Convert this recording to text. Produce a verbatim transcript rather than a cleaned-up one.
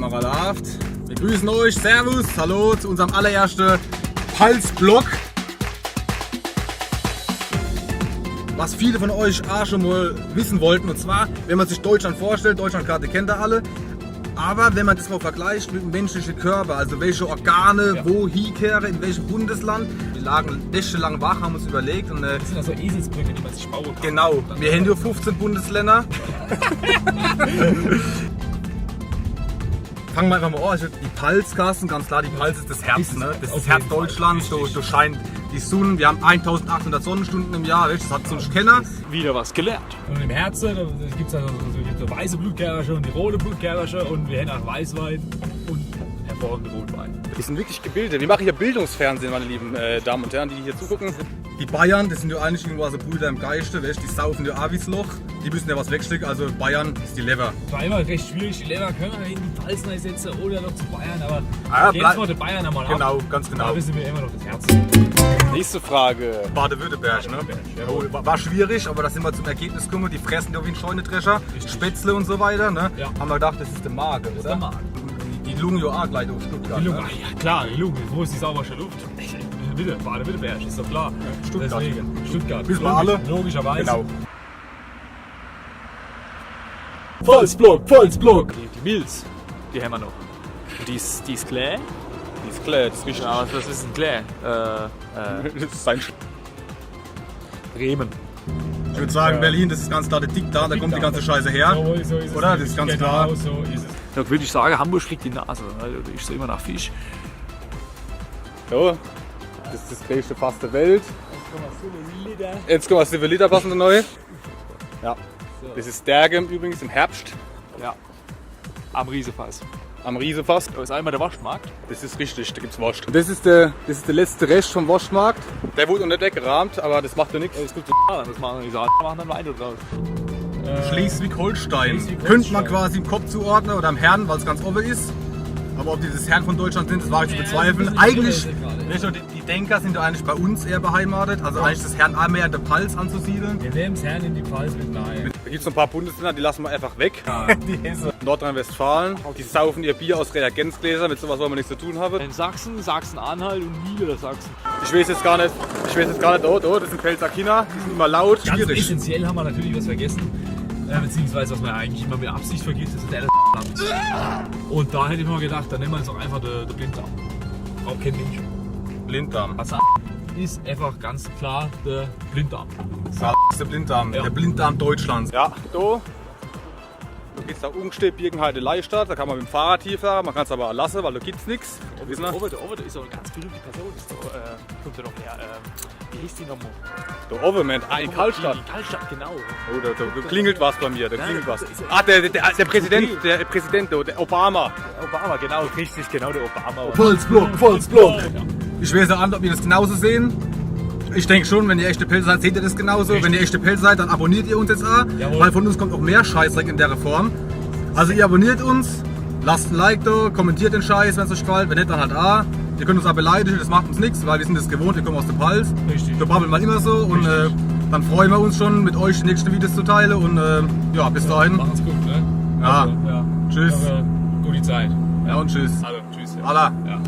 Kamera läuft. Wir grüßen euch. Servus. Hallo zu unserem allerersten Palz-Vlog. Was viele von euch auch schon mal wissen wollten, und zwar, wenn man sich Deutschland vorstellt, Deutschlandkarte kennt ihr alle, aber wenn man das mal vergleicht mit dem menschlichen Körper, also welche Organe wo hiekehren, in welchem Bundesland, wir lagen nächtelang wach, haben uns überlegt und äh, Das sind also Eselsbrücken, die man sich bauen kann. Genau, wir haben nur fünfzehn Bundesländer. Fangen wir einfach mal an. Also die Palz, Carsten, ganz klar, die Palz ist das Herz, ne? Das ist das Herz Deutschlands, da, da scheint die Sonne. Wir haben eintausendachthundert Sonnenstunden im Jahr, das hat sonst keiner. Wieder was gelernt. Und im Herzen, da gibt's also so, so, gibt's so weiße Blutkörperchen und die rote Blutkörperchen und wir haben auch Weißwein und hervorragende Rotwein. Wir sind wirklich gebildet. Wir machen hier Bildungsfernsehen, meine lieben äh, Damen und Herren, die hier zugucken. Die Bayern, das sind ja eigentlich irgendwo so Brüder im Geiste, weißt, die saufen ja auch wie's Loch. Die müssen ja was wegstecken, also Bayern ist die Lever. War immer recht schwierig, die Lever können wir in die Palz setzen oder noch zu Bayern, aber Ah, jetzt bleib- mal die Bayern einmal ab. Genau, ganz Da genau. wissen wir immer noch das Herz. Nächste Frage. Baden-Württemberg, ne? Jawohl. Oh, war, war schwierig, aber da sind wir zum Ergebnis gekommen. Die fressen ja wie ein Scheunedrescher, Spätzle und so weiter, ne? Ja. Haben wir gedacht, das ist der Magen, oder? Der Magen. Die, die Lunge ja auch gleich auf Stuttgart. Die Lunge, Ne? ah, ja klar, die Lunge. Wo ist die saubersche Luft? Bitte, Baden-Württemberg, ist doch klar. Stuttgart. Deswegen, Stuttgart. Wissen wir Logisch, alle? Logischerweise. Genau. Pfalzblock, Pfalzblock. Die, die Milz, die haben wir noch. Und die ist, die ist klein. Die ist klar, das ist richtig. Ja, was, was ist denn klein? Äh, äh, Das ist sein Sch- Bremen. Ich würde sagen, Berlin, das ist ganz klar der Dickdarm, da kommt die ganze Scheiße her. So, so ist es Oder? Das nämlich. ist ganz Genau, klar. So ist es. Da würde ich sagen, Hamburg kriegt die Nase, weil du isst immer nach Fisch. So, das ist das größte Fass der Welt. eins Komma sieben Liter. eins Komma sieben Liter passen da neu. Ja. Das ist Derge übrigens im Herbst. Ja. Am Riesefass. Am Riesefass. Da ist einmal der Wurstmarkt. Das ist richtig, da gibt's Wurst. Das ist der, das ist der letzte Rest vom Wurstmarkt. Der wurde noch nicht weggerammt, aber das macht ja nichts. Das gibt so, das machen die Sachen, machen dann Wein draus. Schleswig-Holstein. Schleswig-Holstein. Könnte man quasi im Kopf zuordnen oder am Hern, weil es ganz oben ist. Aber ob die das Hern von Deutschland sind, das wage ich zu Ja, bezweifeln. das ist ein bisschen Eigentlich, irre gerade. Weißt du, die, die Denker sind ja eigentlich bei uns eher beheimatet. Also eigentlich das Hern auch mehr in der Palz anzusiedeln. Wir nehmen das Hern in die Palz mit rein. Da gibt's so ein paar Bundesländer, die lassen wir einfach weg. Die Hesse. Nordrhein-Westfalen, die saufen ihr Bier aus Reagenzgläsern, mit sowas wollen wir nichts zu tun haben. In Sachsen, Sachsen-Anhalt und Niedersachsen. Ich weiß jetzt gar nicht, ich weiß jetzt gar nicht, oh, oh, das sind Pälzer Kinder, die sind immer laut, Ganz schwierig. Essentiell haben wir natürlich was vergessen. Äh, beziehungsweise was man eigentlich immer mit Absicht vergisst, das ist der L. Und da hätte ich mal gedacht, dann nehmen wir jetzt auch einfach den, den Blinddarm. Braucht kein Mensch. Blinddarm. Was ist einfach ganz klar der Blinddarm. Das ist der Blinddarm, Ja. Der Blinddarm Deutschlands. Ja, da. Da geht's nach Ungstedt, Birkenheide, Leistadt. Da kann man mit dem Fahrrad hinfahren, man kann's aber auch lassen, weil da gibt's nichts. Wissen wir? Oben, der Oben, der ist auch eine ganz berühmte Person. Ist doch, äh, kommt ja noch her. Ähm, wie heißt die nochmal? Da oben, Moment. Ah, in Karlstadt. In Karlstadt, genau. Oh, da, da klingelt was bei mir, da Ja, klingelt das was. ist- Ah, der, der, der Präsident, der Präsident, der, der Obama. Obama, genau, richtig, genau, der Obama. Volksblock, Volksblock. Ich weiß ja an, ob ihr das genauso sehen. Ich denke schon, wenn ihr echte Pälzer seid, seht ihr das genauso. Wenn ihr echte Pälzer seid, dann abonniert ihr uns jetzt auch, Jawohl. Weil von uns kommt noch mehr Scheißdreck in der Form. Also ihr abonniert uns, lasst ein Like da, kommentiert den Scheiß, wenn's euch gefällt. Wenn nicht, dann halt auch. Ihr könnt uns auch beleidigen, das macht uns nichts, weil wir sind das gewohnt, wir kommen aus der Palz. Richtig. Wir babbeln mal immer so und äh, dann freuen wir uns schon, mit euch die nächsten Videos zu teilen und äh, ja, bis dahin. Machen's gut, ne? Ja. Also, ja. Tschüss. Aber gute Zeit. Ja, und tschüss. Also, tschüss. Ja. Alla. Ja.